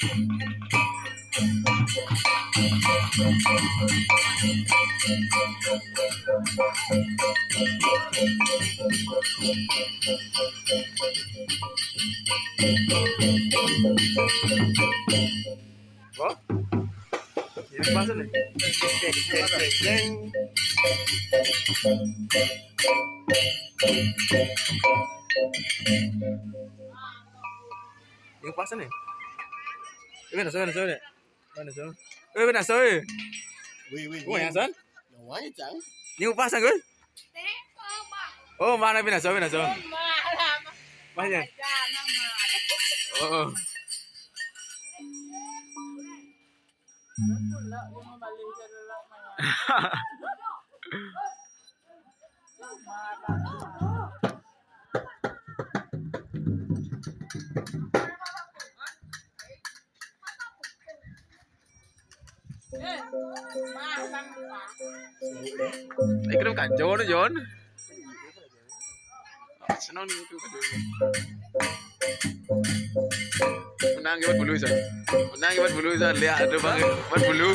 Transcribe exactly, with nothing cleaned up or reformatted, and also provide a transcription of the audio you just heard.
Oh? Ini pasal nih. Ini pasal nih. Ini pasal nih. Mana so? Eh, mana so? Eh. Wih, wih, Oh, yang san? Yang mana, Cang? Ini pasang gue. Oh, mana bina so, bina so. Mana? Oh. Ikrem kacau tu, John. Senang ni, Ikrem kacau. Menang hebat bulu, San. Menang hebat bulu, San. Lihat ada bang hebat bulu.